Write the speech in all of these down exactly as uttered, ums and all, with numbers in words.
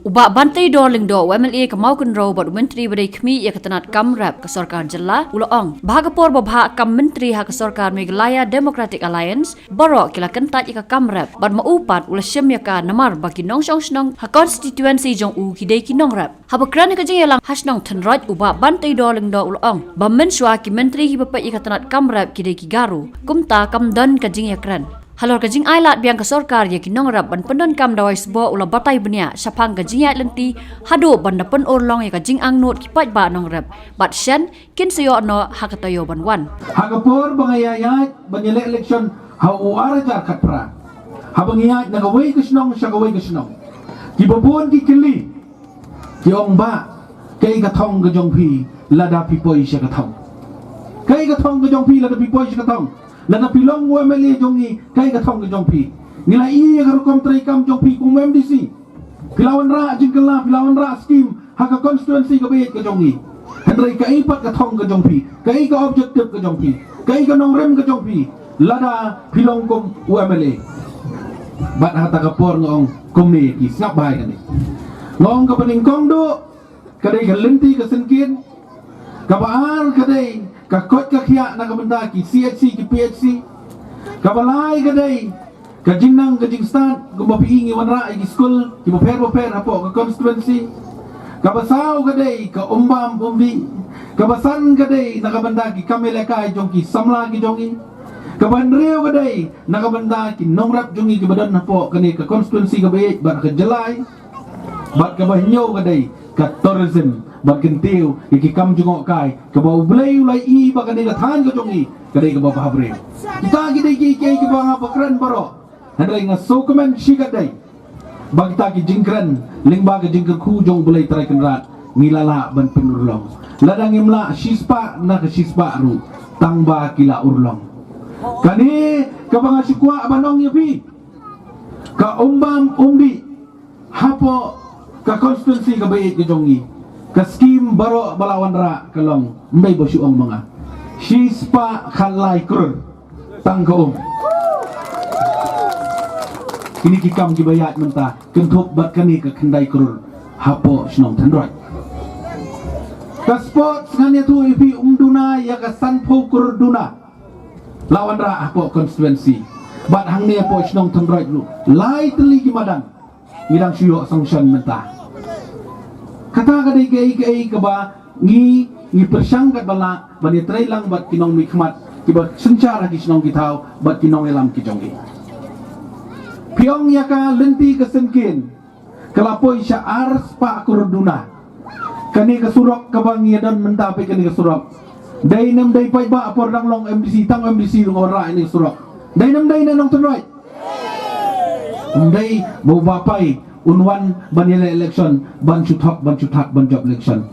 U Bah Banteidor Lyngdoh, u M L A ka Mawkynrew bad u Myntri ba dei khmih ïa ka tnat kam rep ka sorkar jylla, u la ong ba ha ka por ba bhah kam myntri ha ka sorkar Meghalaya Democratic Alliance, baroh ki la kyntait ïa ka kam rep, bad ma u pat u la shim ïa ka namar ba ki nongshong shnong ha constituency jong u ki dei ki nongrep. Haba kren ha ka jingïalang ha shnong Thynroit, u Bah Banteidor Lyngdoh u la ong ba mynshuwa ki myntri kiba peit ïa ka tnat kam rep ki dei ki Garo, kumta kam don ka jingïakren. Halor ka jingailad biang ka sorkar ïa ki nongrep ban pyndonkam dawai sboh, u la batai bniah shaphang ka jingïaid lynti haduh ban da pynurlong ïa ka jingangnud ki paidbah nongrep, bad shen kin sa ïoh noh ha ka taïew ban wan. Ha ka por ba nga ïaid ban ïaleh election ha u ar hajar khatphra, haba nga ïaid na kawei ka shnong sha kawei ka shnong, kiba bun ki kylli, ki ong, "Bah, kaei ka thong ka jong phi lada phi poi sha ka thong? Kaei ka thong ka jong phi lada phi poi sha ka thong? Lada phi long u M L A jong ngi, kaei ka thong ka jong phi? Ngi la ïohi ïa ka rukom treikam jong phi kum u M D C. Phi la wanrah jingkylla, phi la wanrah skim ha ka constituency kaba ïeit ka jong ngi. Hynrei kaei pat ka thong ka jong phi? Kaei ka objective ka jong phi? Kaei ka nongrim ka jong phi lada phi long kum u M L A?" Bad ha kata ka por nga ong kumne, ki sngap bha ïa kane. Nga ong kaba nyngkong duh ka dei ka lynti ka syngkien. Kaba ar ka dei ka koit ka khiah na ka bynta ki C H C, ki P H C. Kaba lai ka dei ka jingnang ka jingstad, kumba phi i ngi wanrah ïa ki skul kiba pher ba pher hapoh ka constituency. Kaba saw ka dei ka umbam umdih. Kaba san ka dei na ka bynta ki kam ïalehkai jong ki samla ki jong ngi. Kaba hynriew ka dei na ka bynta ki nongrep jong ngi kiba don hapoh kane ka constituency kaba ïeit bad ka jylla. Bad kaba hynñiew ka dei ka tourism, bad kyntiew ïa ki kam jngohkai kaba U Blei u la ïohi ba kane ka thaiñ ka jong ngi ka dei kaba bhabriew. Kita ki dei ki, ki, kiba nga ba kren baroh. Hynrei nga sngewkmen shikatdei ba kita ki jingkren lyngba ka jingkyrkhu jong U Blei Trai Kynrad ngi la lah ban pynurlong. Lada ngim lah shispah na ka shispah ruh, tang ba ki la urlong. Kane kaba nga shu kwah ban ong ïa phi, ka umbam umdih hapoh ka constituency kaba ïeit ka jong ngi, ka skim baroh ba la wanrah ka long, ym dei ba shu ong ma nga, shispah khatlai klur tang ka um. Kine ki kam kiba ïaid mynta kynthup bad kane ka khyndai klur hapoh shnong Thynroit. Ka sports, ngan ïathuh ïa phi, ym duna ïa ka sanphew klur duna la wanrah hapoh constituency. Bad hangne hapoh shnong Thynroit ruh, lai tylli ki madan ngi dang shu ïoh sanction mynta. Kata ka dei kaei kaei kaba ngi, ngi pyrshang katba lah ban ïatrei lang bad ki nongmihkhmat kiba synshar ha ki shnong ki thaw bad ki nongïalam ki jong ngi. Phi ong ïa ka lynti ka syngkien, ka la poi sha arspah klur duna. Kane ka surok kaba ngi ïadon mynta, peit kane ka surok. Dei ne ym dei paidbah, ha por dang long M D C, tang M D C ruh nga wanrah ïa kane ka surok. Dei ne ym dei na nongtynrai? Ym dei ba u Bah Pai un wan ban ïaleh election ban shu thok, ban shu thak, ban jop election.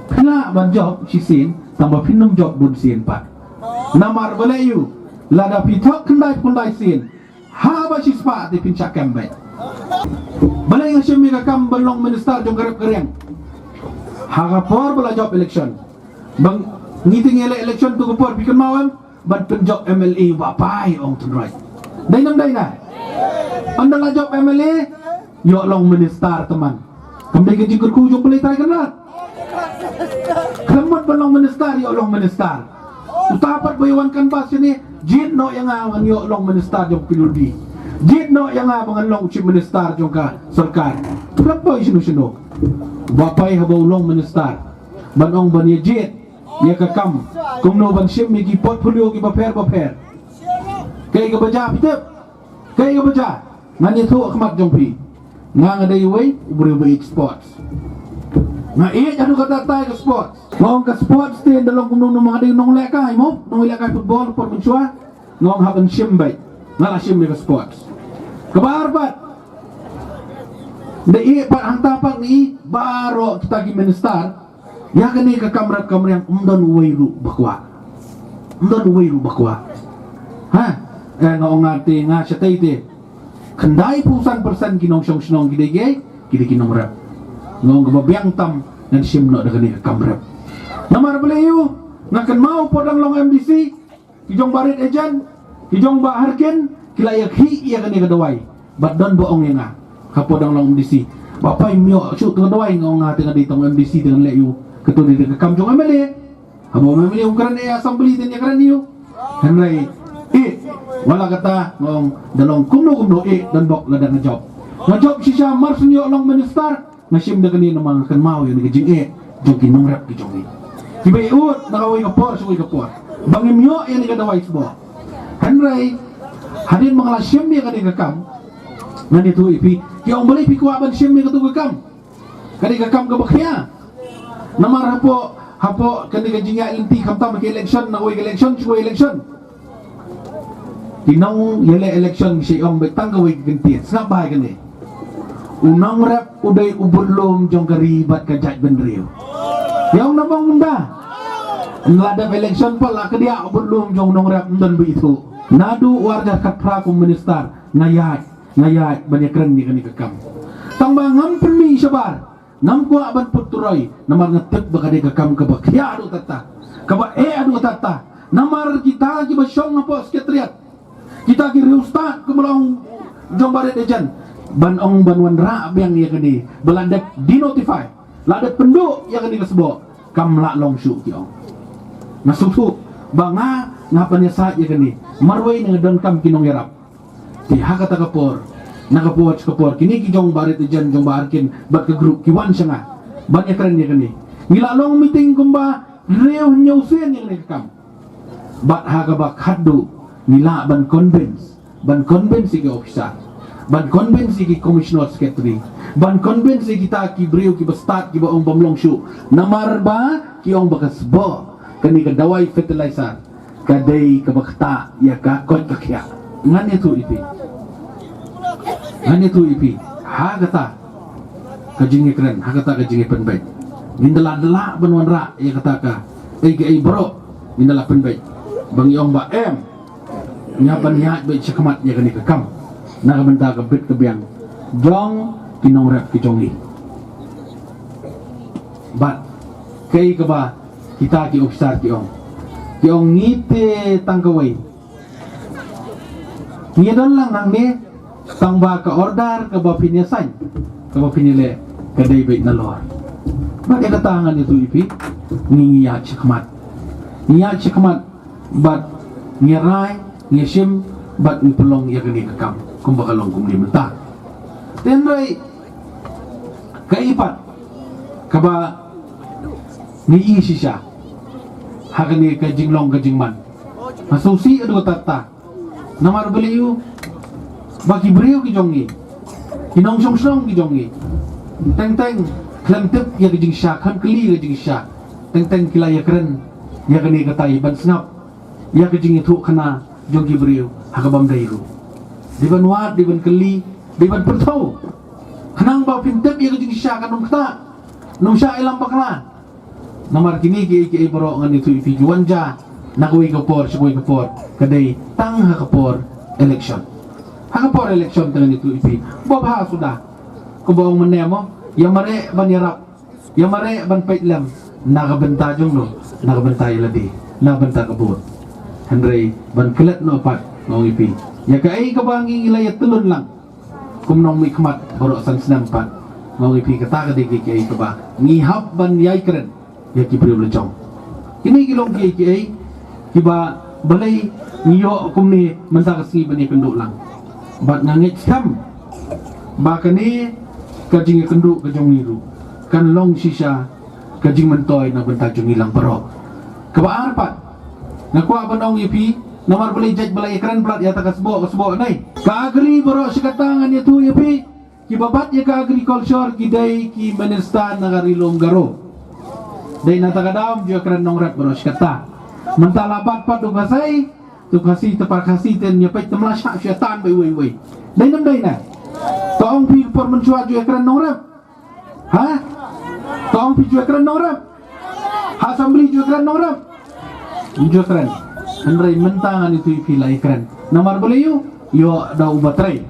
Phi lah ban jop shisien, tang ba phin ym jop bun sien pat. Namar balei ïa u, lada phi thok khyndai khyndai sien, haba shispah te phin shah kem beit. Balei nga shim ïa ka kam ban long minister jong ka rep ka riang? Ha ka por ba la jop election, ba ngi te ngi ïaleh election, tu ka por phi kynmaw em, ban pynjop M L A u Bah Pai, ong Thynroit. Dei ne ym dei nga? Ynda la jop M L A, ïoh long minister te man. Kam dei ka jingkyrkhu jong U Blei Trai Kynrad? Khlem mut ban long minister, ïoh long minister. Uta pat ba ïa wan canvass shane, jied noh ïa nga ban ïoh long minister jong P W D. Jied noh ïa nga ba ngan long chief minister jong ka sorkar. Khlem poi shano shano. U Bah Pai haba u long minister, ban ong ban ïa jied ïa ka kam kumno ban shim ïa ki portfolio kiba pher ba pher. Kaei kaba jia, phi tip? Kaei kaba jia? Ngan ïathuh ha khmat jong phi. Nga, nga dei uwei u briew ba ïeit sports. Nga ïeit haduh katta katta ïa ka sports. Nga ong ka sports te ynda long kumno kumno, nga dei nonglehkai mo, nonglehkai football por mynshuwa. Nga ong hap ban shim beit. Nga la shim ïa ka sports. Kaba ar pat, da ïeit pat hangta pat ngi baroh kita ki minister. Ïa kane ka kam rep kam riang ym don uwei ruh ba kwah. Ym don uwei ruh ba kwah. Ha? Eh, nga ong nga te, nga shatei te, khyndaiphew san percent ki nongshong shnong ki dei kiei? Ki dei ki nongrep. Nga ong kaba biang tam ngan shim noh da kane ka kam rep. Namar balei ïa u, nga kynmaw por dang long M D C, ki jong Bah Rit Jen, ki jong Bah Harkin, ki la ïakhih ïa kane ka dawai. Bad don ba ong ïa nga ha por dang long M D C, Ba pynmih shuh tu dawai, nga ong nga te nga dei tang MDC te nga leh ïa u. Katu dei ka kam jong MLA. Haba MLA u kren ïa assembly te ïa kren ïa u. Hynrei, eh, wat la kata nga ong da long kumno kumno, eh, don bok lada nga jop. Nga jop shisha mar shu ïoh long minister. Nga shim da kane namar nga kynmaw ïa kane ka jingeh jong ki nongrep ki jong ngi. Kiba ïoh na kawei ka por sha kawei ka por ba ngim ïoh ïa kane ka dawai sboh. Hynrei hadien ba nga la shim ïa kane ka kam, ngan ïathuh ïa phi, ki ong balei phi kwah ban shim ïa katu ka kam. Kane ka kam kaba khia. Namar hapoh, hapoh kane ka jingïaid lynti khamtam ka election na kawei ka election sha kawei election. Ki nongïaleh election ki sa ong beit tang kawei ka kyntien, sngap bha ïa kane. U nongrep u dei u budlum jong ka ri bad ka jaitbynriew. Ïa ong na bang unda. Ym la dep election pat la kdiah u budlum jong u nongrep, ym don ba ithuh. Naduh u ar hajar khatphra kum minister nga ïaid, nga ïaid ban ïakren ïa kane ka kam. Tang ba ngam pynmih shabar. Ngam kwah ban put turoi, namar nga tip ba ka dei ka kam kaba khia haduh katta, kaba eh haduh katta. Namar kita kiba shong hapoh sekretariat, kita ki riewstad kumba long jong barit agent, ban ong ban wanrah biang ïa kane, ba la dep denotify, la dep pynduh ïa kane ka sboh, kam lah long shuh ki ong. Nga sngewthuh ba nga, nga pynïasaid ïa kane, marwei nga donkam ki nongïarap. Te ha kata ka por, na ka por sha ka por, kine ki jong barit agent, jong ba Arkin bad ka group ki wan sha nga ban ïakren ïa kane. Ngi la long meeting kumba hynriew hynñiew sien ïa kane ka kam. Bad ha kaba khatduh ngi lah ban convince, ban convince ïa ki officer, ban convince ïa ki commissioner secretary, ban convince ïa kita ki briew kiba stad kiba ong bym long shuh. Namar ba ki ong ba ka sboh kane ka dawai fertilizer ka dei kaba ktah ïa ka koit ka khiah. Ngan ïathuh ïa phi. Ngan ïathuh ïa phi. Ha kata ka jingïakren, ha kata ka jingïapynbeit, ngin da la, da la ban wanrah ïa kata ka, ei, kaei baroh ngin da la pynbeit. Ba ngi ong ba em, ngi hap ban ïaid beit shakhmat ïa kane ka kam na ka bynta ka bit ka biang jong ki nongrep ki jong ngi. Bad kaei kaba kita ki officer ki ong, ki ong ngi te tang kawei. Ngi don lang hangne, tang ba ka order kaba phin ïa sign, kaba phin ïa leh, ka dei beit nalor. Bad ïa kata ngan ïathuh ïa phi, ngi, ngi ïaid shakhmat. Ngi ïaid shakhmat bad ngi rai, ngi shim bad ngi pynlong ïa kane ka kam kumba ka long kumne mynta. Te hynrei kaei pat kaba ngi ïohi shisha ha kane ka jinglong ka jingman, nga sngewsih haduh katta. Namar balei? Ba ki briew ki jong ngi, ki nongshong shnong ki jong ngi, teng teng khlem tip ïa ka jingshisha, khlem kylli ïa ka jingshisha, teng teng ki la ïakren ïa kane katai ban sngap ïa ka jingïathuhkhana jong ki briew ha kaba ym dei ruh. Dei ban wad, dei ban kylli, dei ban pyrthew, khnang ba phin tip ïa ka jingshisha, kan ym ktah, ym shah ïalam bakla. Namar kine kiei kiei baroh ngan ïathuh ïa phi ki wan ja na kawei ka por sha kawei ka por, ka dei tang ha ka por election. Ha ka por election te ngan ïathuh ïa phi. Ba bha suda, kumba ong mynne mo, ïa mareh ban ïarap, ïa mareh ban peit lem na ka bynta jong no, na ka bynta ïa lade, na ka bynta ka bun. Hynrei ban klet noh pat, nga ong ïa phi, ïa kaei kaba ngi, ngi la ïatyllun lang kum nongmihkhmat baroh san snem pat, nga ong ïa phi, kata ka dei kiei kiei kaba ngi hap ban ïai kren ïa ki briew la jong. Kine ki long kiei kiei kiba balei ngi ïoh kumne mynta ka sngi ban ïakynduh lang. Bad nga ngeit skhem ba kane ka jingïakynduh ka jong ngi ruh kan long shisha ka jingmyntoi na bynta jong ngi lang baroh. Kaba ar pat, nga kwah ban ong ïa phi, namar balei jait ba la ïakren palat ïa kata ka sboh, ka sboh nei, ka agri baroh shi katta, ngan ïathuh ïa phi, kiba bat ïa ka agriculture ki dei ki minister na ka Ri Lum Garo. Dei na kata ka daw ym ju ïakren nongrep baroh shi katta. Mynta la bat pat u Khasi, tu Khasi te, para Khasi te ïa peit te, ym la shah shu ïa tan beit uwei uwei. Dei ne ym dei ne? To ong phi por mynshuwa ju ïakren nongrep? Ha? To ong phi ju ïakren nongrep? Ha assembly ju ïakren nongrep? Ym ju ïakren. Hynrei mynta ngan ïathuh ïa phi, la ïakren. Namar balei? Ïoh da uba trei,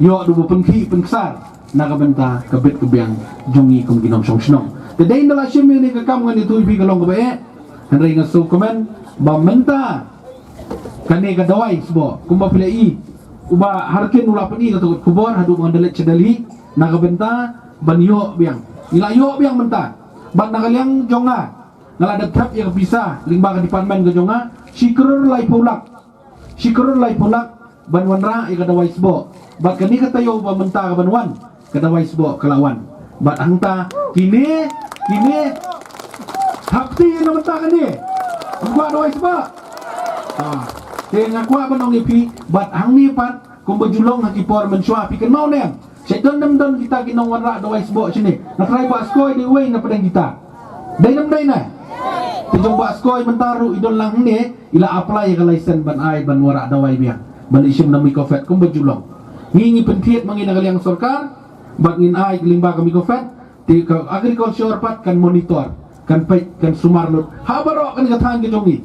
ïoh da uba pynkhih pynksar na ka bynta ka bit ka biang jong ngi kum ki nongshong shnong. Te dei ynda la shim ïa kane ka kam, ngan ïathuh ïa phi, ka long kaba eh. Hynrei nga sngewkmen ba mynta kane ka dawai sboh, kumba phi la i, u Bah Harkin u la pyni kata ka khubor haduh ba ngan da leit sha Delhi. Na ka bynta ban ïoh biang. Ngi la ïoh biang mynta. Bad na ka liang jong nga, nga la dep thep ïa ka pisa lyngba ka department ka jong nga, shi klur laiphew lak. Shi klur laiphew lak ban wanrah ïa ka dawai sboh. Bad kane ka taïew ba mynta ka ban wan, ka dawai sboh ka la wan. Bad hangta kine, kine hapti na mynta kane. Ym kwah dawai sboh. Ah, te nga kwah ban ong ïa phi, bad hangne pat kumba ju long ha ki por mynshuwa, phi kynmaw ne em? Shet don ne ym don kita ki nong wanrah dawai sboh shane? Nga trai Bah Skoi dei uwei na pdeng kita. Dei ne ym dei ne? Te jong Bah Skoi mynta ruh i don lang hangne, i la apply ïa ka license ban ai ban wanrah dawai biang, ban leit shim na MICOFED kumba ju long. Ngi ngi pynthied ma ngi na ka liang sorkar, bad ngin ai lyngba ka MICOFED, te ka agriculture pat kan monitor, kan peit, kan sumar lut ha baroh kane ka thaiñ ka jong ngi.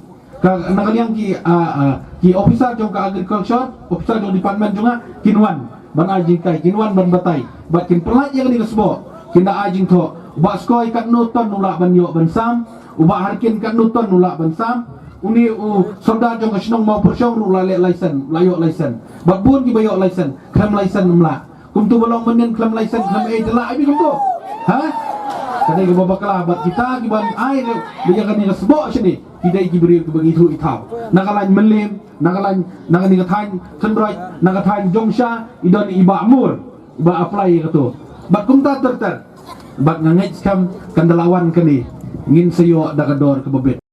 Ka, na ka liang ki, ah, ah, ki officer jong ka agriculture, officer jong department jong nga, kin wan ban ai jinghikai, kin wan ban batai, bad kin pyllait ïa kane ka sboh, kin da ai jingthoh. U Bah Skoi katno ton u lah ban ïoh ban sam, u Bah Harkin katno ton u lah ban sam, une u sordar jong ka shnong Mawpyrshong ruh u la leh license, u la ïoh license. Bad bun kiba ïoh license, khlem license ym lah. Kumtu ba long mynnin khlem license khlem ei te lah ai bi kumtu. Ha? Ka dei kaba bakla bad kita kiban ai ruh ba ïa kane ka sboh shane, ki dei ki briew kiba ngi thuh i thaw. Na ka lain Mylliem, na ka lain, na kane ka thaiñ Khyndroit, na ka thaiñ Jongsha, i don i Bah Mur, i ba apply ïa kato. Bad kumta ter ter. Bad nga ngeit skhem kan da la wan kane, ngin sa ïoh da ka dor kaba bit.